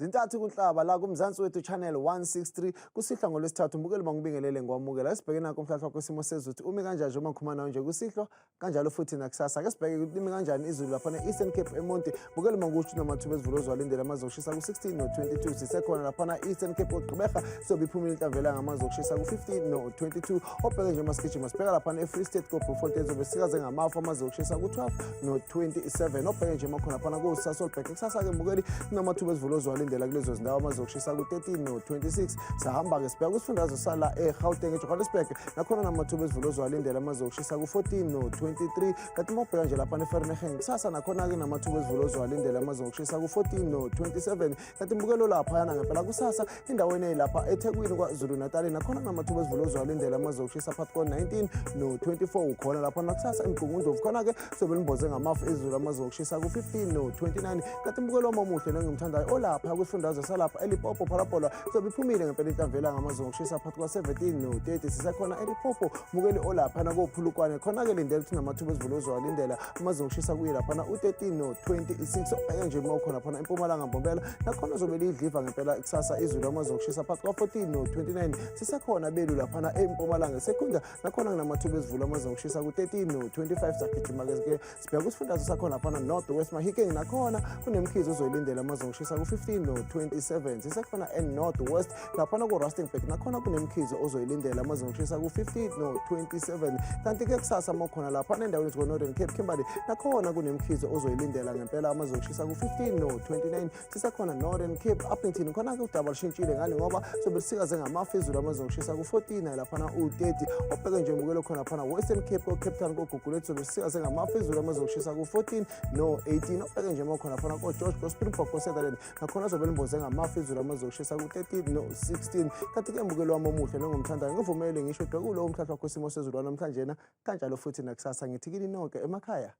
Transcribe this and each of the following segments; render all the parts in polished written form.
Zintathu kuNhlaba la kuMzansi Wethu Channel 163 kusihlwa ngolwesithathu. Mbukeli, mangibingelele ngikwamukela. Sibheke nakho umhlahla wakho isimo sezulu umi kanjani njengoba ngikhuluma nawe nje kusihlwa, kanjalo futhi nakusasa. Ake sibheke ukuthi limi kanjani izulu laphana e-Eastern Cape, eMonti. Mbukeli, mangikusho namathuba ezivula ozwalindela amazokushisa ku-16 no-22. Sisekhona laphana e-Eastern Cape, koGqeberha sobe iphumile inhlamvela ngamazokushisa ku-15 no-22. Obheke nje masigijima sibheka laphana e-Free State, koBloemfontein zobe sikaze ngamafu, amazokushisa ku-12 no-27. Obheke nje makhona laphana koSasolburg kusasa-ke, mbukeli, kunamathuba ezivula ozwalindela kulezo zindawo, amazokushisa ku-13 no-26. Sahamba-ke sibheka kwisifundazwe sala eGauteng, eJohannesburg, nakhona namathuba ezivula ozwalindela, amazokushisa ku-14 no-23. Kanti uma ubheka nje laphana eVereeniging kusasa, nakhona-ke namathuba ezivula ozwalindela, amazokushisa ku-14 no-27. Kanti mbukelo, laphayana ngempela kusasa endaweni eyilapha eThekwini, KwaZulu Natali, nakhona kunamathuba ezivula ozwalindela, amazokushisa phakathi ko-19 no-24. Ukhona lapha nakusasa eMgungundlovu, khona-ke sobe limboze ngamafu izulu, amazokushisa ku-15 no-29. Kanti mbukelo wami omuhle nengimthandayo olapha kwisifundazwe salapha eLimpopo, Phalaborwa, sobe iphumile ngempela inhlamvela ngamazokushisa phakathi kwa-17 no-30. Sisekhona eLimpopo, mukeli olaphana koPolokwane, khona-ke lindela ukuthi namathuba ezivula ozowalindela, amazokushisa kuye laphana u-13 no-26. Obheke nje uma ukhona phana eMpumalanga, Mbombela, nakhona zobe liyidliva ngempela kusasa izulu, amazokushisa phakathi kwa-14 no-29. Sisekhona belu laphana eMpumalanga, Secunda, nakhona kunamathuba ezivula, amazokushisa ku-13 no-25. Sagijima-ke sibheka kwisifundazwe sakhona laphana North West, Mahikeng, nakhona kunemkhizo ozoyilindela, amazokushisa ku-15 no-27. Sisekhona e-North West laphana ku-Rustenburg, nakhona kunemkhizo ozoyilindela, amazokushisa ku-15 no-27. Kanti-ke kusasa uma ukhona laphana endaweni ziko-Northern Cape, Kimberley, nakhona kunemkhizo ozoyilindela ngempela, amazokushisa ku-15 no-29. Sisekhona Northern Cape, Upington, khona-ke udaba lushintshile ngani ngoba sobe lisikaze ngamafu izulu, amazokushisa ku-14 laphana u-30. Obheke nje mbukelo khona phana Western Cape, ko-Cape Town, koGugulethu, sobe lisikaze ngamafu izulu, amazokushisa ku-14 no-18. Obheke nje uma khona phana ko-George, ko-Springbok, ko-Sutherland, nakhona zobe limboze ngamafu izulu, amazokushisa ku-13 no-16. Kanti-ke mbukelo wami omuhle nongomthandayo, ngivumele ngisho bhekulo umhlahla wakho isimo sezulu wanamhlanje, kanjalo futhi nakusasa, ngithi kini nonke emakhaya,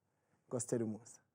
Nkosithela umusa.